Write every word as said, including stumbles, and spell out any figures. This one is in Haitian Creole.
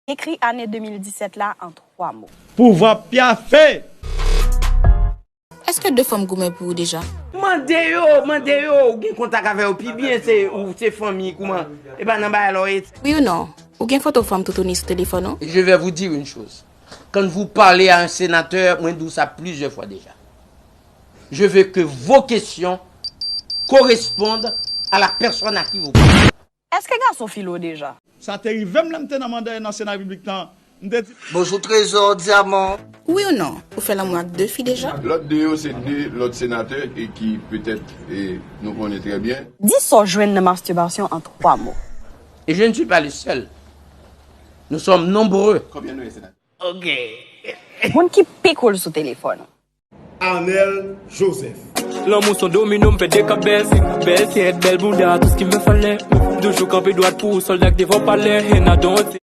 Dekri ane de mil disèt la an twa mo. Pouvwa pyafe! Èske de fanm goumen pou ou deja? Mande yo, mande yo, ou gen kontak avè yo pi byen, se ou se fanmi kouman? E pa nan bagay la w ye. Wi ou non? Ou gen foto fanm toutouni sou telefòn ou? Et je vais vous dire une chose. Quand vous parlez à un sénateur, mwen di w sa plizyè fwa deja. Je veux que vos questions correspondent à la personne à qui vous parlez. Èske gason file w deja? Sa te rive m lè m te nan manda nan Sena Piblik lan. M te di. Bonjou Trezò Dyaman. Wi ou non? Ou fè lanmou ak de fi deja? Lòt de yo se de lòt senatè e ki petèt e nou konnen trè byen. Di sa w jwenn nan mastibasyon an twa mo. Et je ne suis pas le seul. Nous sommes nombreux. Konbyen nou ye senatè? Ok. Moun ki pi cool sou telefòn ou. Arnel Joseph. Lanmou son domino, m fè de kabès. Bèl tèt, bèl bounda, tout ce qui me fallait. Toujou kanpe dwat pou sòlda k devan palè. And I don't